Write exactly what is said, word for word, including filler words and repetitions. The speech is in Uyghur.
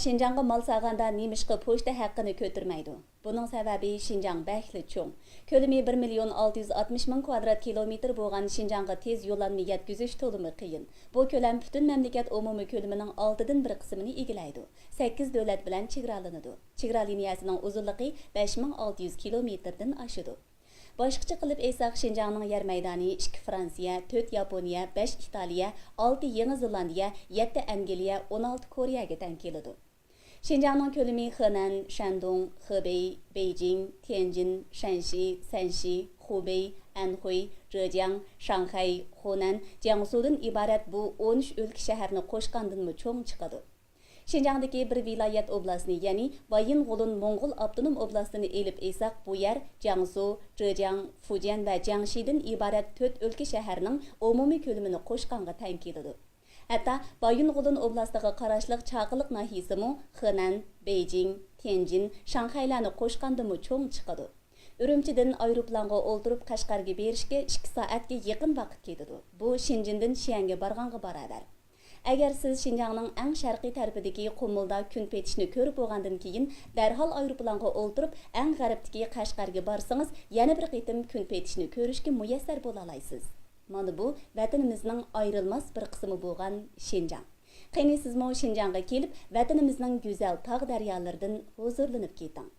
شىنجاڭغا مال سالغاندا نېمىشقا پوچتا ھەققىنى كۆتۈرمەيدۇ؟ بۇنىڭ سەۋەبى شىنجاڭ بەكلا چوڭ. كۆلىمى بىر مىليون ئالتە يۈز ئاتمىش مىڭ كۋادرات كىلومېتىر بولغان شىنجاڭغا تېز يوللانما يەتكۈزۈش تولىمۇ قىيىن. بۇ كۆلەم پۈتۈن مەملىكەت ئومۇمىي كۆلىمىنىڭ ئالتىدىن بىر قىسمىنى ئىگىلەيدۇ. سەككىز دۆلەت بىلەن چېگرالىنىدۇ. چېگرا لىنىيەسىنىڭ ئۇزۇنلۇقى بەش مىڭ ئالتە يۈز كىلومېتىردىن ئاشىدۇ. باشقىچە قىلىپ ئېيتساق، شىنجاڭنىڭ يەر مەيدانى ئىككى فرانسىيە، تۆت ياپونىيە، بەش ئىتالىيە، ئالتە يېڭى زېلاندىيە، يەتتە ئەنگلىيە، ئون ئالتە كورېيەگە تەڭ كېلىدۇ. شىنجاڭنىڭ كۆلىمى خېنەن، شەندۇڭ، خېبېي، بېيجىڭ، تيەنجىن، شەنشى، سەنشى، خۇبېي، ئەنخۇي، جېجياڭ، شاڭخەي، خۇنەن، جياڭسۇدىن ئىبارەت بۇ ئون ئۈچ ئۆلكە شەھەرنى قوشقاندىنمۇ چوڭ چىقىدۇ. شىنجاڭدىكى بىر ۋىلايەت ئوبلاستنى، يەنى بايىنغولىن موڭغۇل ئاپتونوم ئوبلاستىنى ئېلىپ ئېيتساق، بۇ يەر جياڭسۇ، جېجياڭ، فۇجيەن ۋە جياڭشىدىن ئىبارەت تۆت ئۆلكە شەھەرنىڭ ئومۇمىي كۆلىمىنى قوشقانغا تەڭ كېلىدۇ. ھەتتا بايىنغولىن ئوبلاستىغا قاراشلىق چاقىلىق ناھىيىسىمۇ خېنەن، بېيجىڭ، تيەنجىن، شاڭخەيلەرنى قوشقاندىمۇ چوڭ چىقىدۇ. ئۈرۈمچىدىن ئايروپىلانغا ئولتۇرۇپ قەشقەرگە بېرىشكە ئىككى سائەتكە يېقىن ۋاقىت كېتىدۇ. بۇ شېنجېندىن شيەنگە بارغانغا باراۋەر. ئەگەر سىز شىنجاڭنىڭ ئەڭ شەرقىي تەرىپىدىكى قۇمۇلدا كۈن پېتىشنى كۆرۈپ بولغاندىن كېيىن، دەرھال ئايروپىلانغا ئولتۇرۇپ، ئەڭ غەربتىكى قەشقەرگە بارسىڭىز، يەنە بىر قېتىم كۈن پېتىشنى كۆرۈشكە مۇيەسسەر بولالايسىز. مانا بۇ ۋەتىنىمىزنىڭ ئايرىلماس بىر قىسمى بولغان شىنجاڭ. قېنى سىزمۇ شىنجاڭغا كېلىپ، ۋەتىنىمىزنىڭ گۈزەل تاغ دەريالىرىدىن ھۇزۇرلىنىپ كېتىڭ.